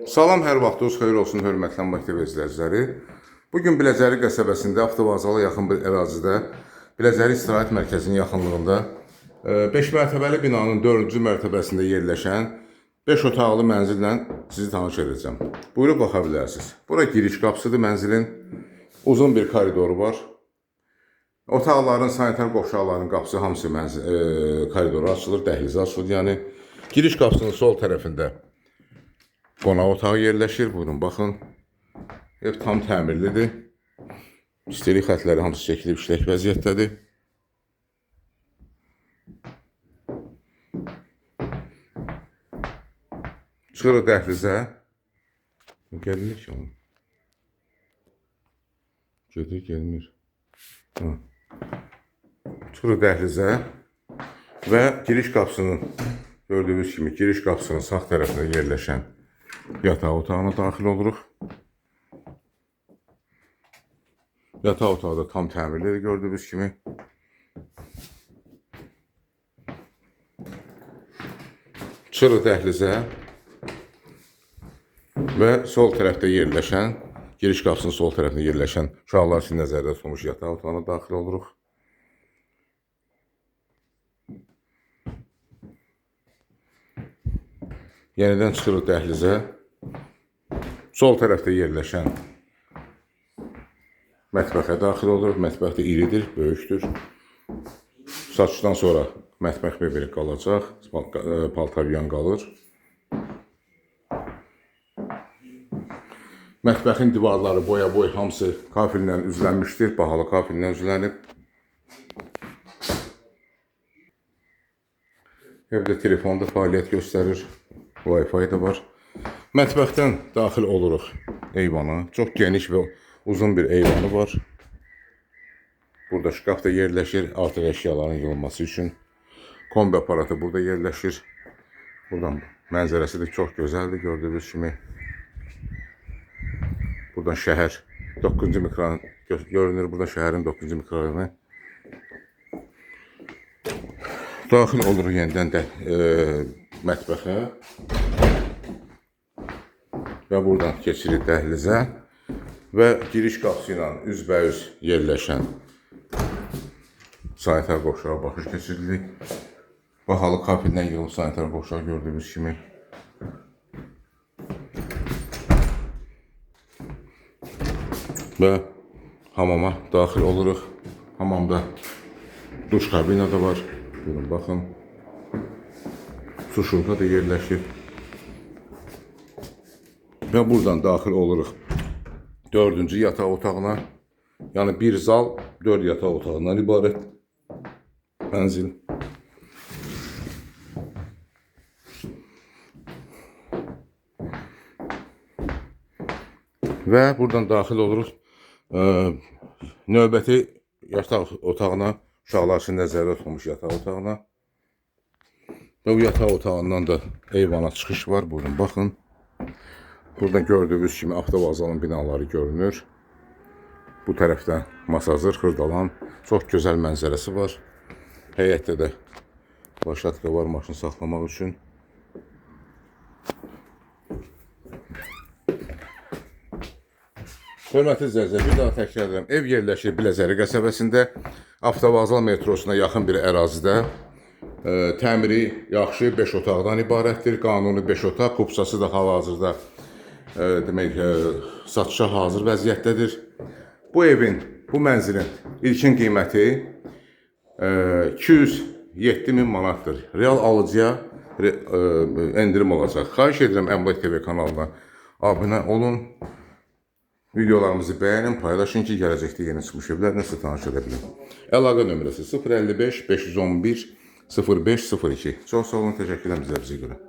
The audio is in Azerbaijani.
Salam, hər vaxtınız xeyir olsun, hörmətli Əmlak TV izləyiciləri. Bu gün Biləcəri qəsəbəsində avtovağzala yaxın bir ərazidə, Biləcəri İstirahət Mərkəzinin yaxınlığında 5 mərtəbəli binanın 4-cü mərtəbəsində yerləşən 5 otaqlı mənzillə sizi tanış edəcəm. Buyurub baxa bilərsiniz. Bura giriş qapısıdır mənzilin. Uzun bir koridoru var. Otaqların, sanitar qovşaqların qapısı hamısı mənzil, koridora açılır, dəhlizə açılır. Yəni giriş qapısının sol tərəfində qonaq otağı yerləşir. Buyurun, baxın. Ev tam təmirlidir. İstilik xətləri hamısı çəkilib işlək vəziyyətdədir. Çıxırıq dəhlizə. Gəlir ki onun. Gedir, gelmir. Ha. Çıxırıq dəhlizə və giriş qapısının, gördüyünüz kimi giriş qapısının sağ tərəfində yerləşən yataq otağına daxil oluruq. Yataq otağı da tam təmirlidir gördüyünüz kimi. Çıxırıq dəhlizə və sol tərəfdə yerləşən, giriş qapısının sol tərəfində yerləşən uşaqlar üçün nəzərdə tutulmuş yataq otağına daxil oluruq. Yenidən çıxırıq dəhlizə. Sol tərəfdə yerləşən mətbəxə daxil oluruq. Mətbəx də iridir, böyükdür. Satışdan sonra mətbəx mebeli qalacaq, paltaryan qalır. Mətbəxin divarları boya-boy hamısı kafellə üzlənmişdir, bahalı kafellə üzlənib. Evdə telefonda fəaliyyət göstərir, Wi-Fi də var. Mətbəxdən daxil oluruq eyvana. Çox geniş və uzun bir eyvanı var. Burada şkaf da yerləşir, artıq əşyaların yığılması üçün. Kombi aparatı burada yerləşir. Buradan mənzərəsi də çox gözəldir gördüyünüz kimi. Buradan şəhər 9-cu mikrorayon görünür. Buradan şəhərin 9-cu mikrorayonu. Daxil oluruq yenidən də mətbəxə. Və buradan keçirik dəhlizə və giriş qapısı ilə üzbəüz yerləşən sanitar qovşağa baxış keçiririk. Bahalı kafeldən yığılıb sanitar qovşağı gördüyünüz kimi. Və hamama daxil oluruq. Hamamda duş kabina da var. Buyurun, baxın. Suşulka da yerləşir. Və buradan daxil oluruq 4-cü yataq otağına. Yəni bir zal, 4 yataq otağından ibarət mənzil. Və buradan daxil oluruq növbəti yataq otağına, uşaqlar üçün nəzərdə tutulmuş yataq otağına. Və bu yataq otağından da eyvana çıxış var. Buyurun, baxın. Buradan gördüyünüz kimi avtovağzalın binaları görünür. Bu tərəfdə Masazır, Xırdalan. Çox gözəl mənzərəsi var. Həyətdə də plaşatka var maşın saxlamaq üçün. Hörmətli izləyicilər, bir daha təkrar edirəm. Ev yerləşir Biləcəri qəsəbəsində, avtovağzal metrosuna yaxın bir ərazidə. Təmiri yaxşı, 5 otaqdan ibarətdir. Qanuni 5 otaq, kupsası da hal-hazırda demək, satışa hazır vəziyyətdədir. Bu evin, bu mənzilin ilkin qiyməti 207 min manatdır. Real alıcıya endirim olacaq. Xahiş edirəm Əmlak TV kanalına abunə olun. Videolarımızı bəyənin, paylaşın ki, gələcəkdə yeni çıxmış evlərlə sizə tanış edə bilim. Əlaqə nömrəsi 055 511 05 02. Çox sağ olun, təşəkkür edirəm bizə görə.